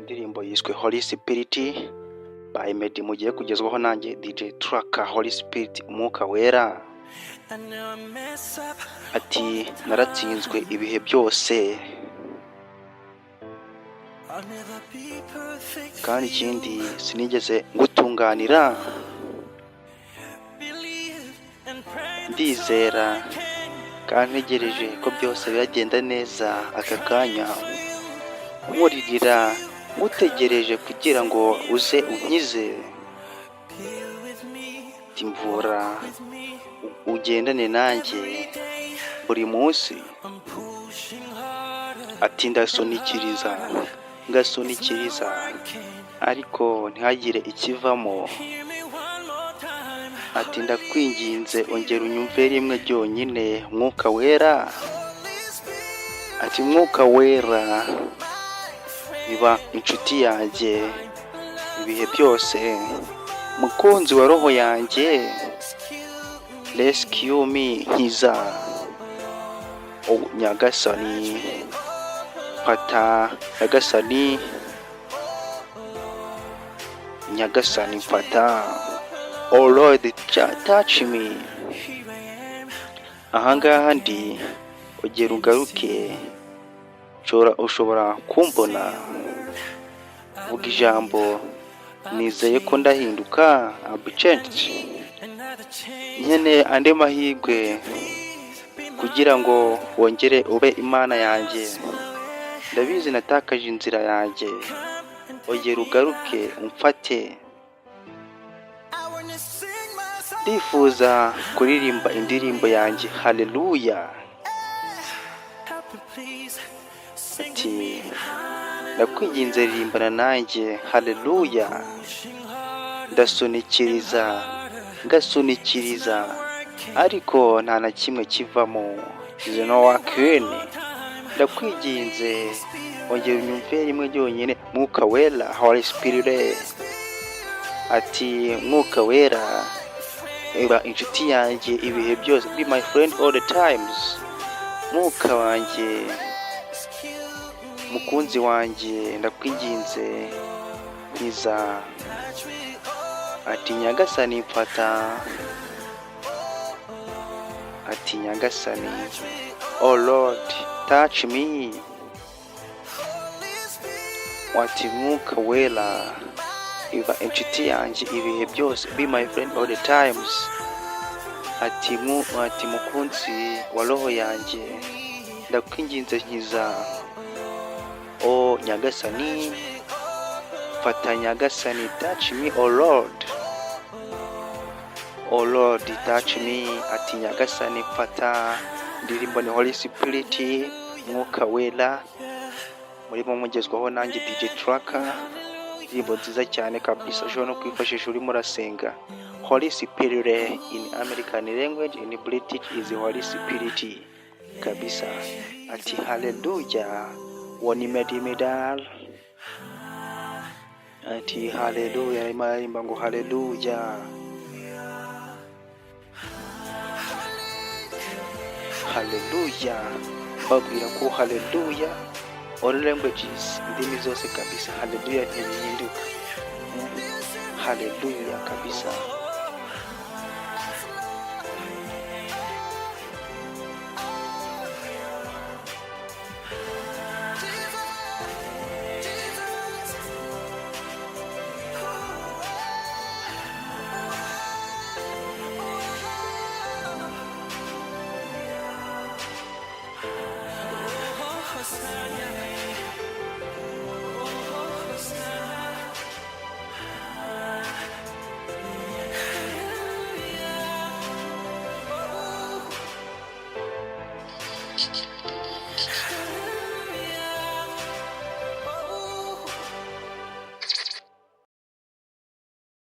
Indirimbo yiswe Holy Spirit by Meddy, mugiye kugezwaho nanjye DJ Tracker. Holy Spirit, umwuka wera. Ati naratsinzwe ibihe byose, kandi ikindi sinigeze ngutunganira. Ndizera kandi ntegereje ko byose biragenda neza. Aka kanya nkuririra, ngutegereje kugira ngo uze unkize. Ati mvura, ugendane nanjye buri munsi. Ati ndasunikiriza, ngasunikiriza, ariko ntihagire ikivamo. Ati ndakwinginze, ongera unyumve rimwe ryonyine, mwuka wera. Ati mwuka wera, iba inshuti yanjye ibihe byose, mukunzi wa roho yanjye. Rescue me, nkiza. Oh nyagasani, mfata, nyagasani, nyagasani mfata. Oh Lord, touch me. Ahangaha ndi, ongera ugaruke. Ushobora kumbona, vuga ijambo, nizeye ko ndahinduka. I'll change. Nkeneye andi mahirwe kugira ngo wongere ube Imana yanjye. Ndabizi natakaje inzira yanjye, ongera ugaruke umfate. Ndifuza kuririmba indirimbo yanjye haleluya. Ati ndakwinginze, ririmbana nanjye haleluya. Ndasunikiriza, ngasunikiriza, ariko nta na kimwe kivamo. Is no working. Ndakwinginze, ongera unyumve rimwe ryonyine, mwuka wera, Holy Spirit. Ati mwuka wera, iba inshuti yanjye ibihe byose, be my friend all the times. Mwuka wanjye, mukunzi wanjye, ndakwinginze nkiza. Ati nyagasani mfata. Ati nyagasani, oh Lord, touch me. Ati mwuka wera, iba inshuti yanjye ibihe byose, be my friend all the times. Ati mukunzi wa roho yanjye, ndakwinginze nkiza. O nyagasani fata, nyagasani, touch me, oh Lord. Oh Lord, touch me. Ati nyagasani fata. Indirimbo ni Holy Spirit, mwuka wera, murimo mugezwaho nanjye DJ Tracker. Indirimbo nziza cyane kabisa, ushobora no kwifashisha urimo urasenga. Holy Spirit in American language, in British is Holy Spirit kabisa. Ati haleluya, woni medimidal. Ati haleluya, arimo aririmba ngo haleluya, haleluya. Babwira ko haleluya all languages, indimi zose kabisa, haleluya ntibihinduka. Haleluya kabisa.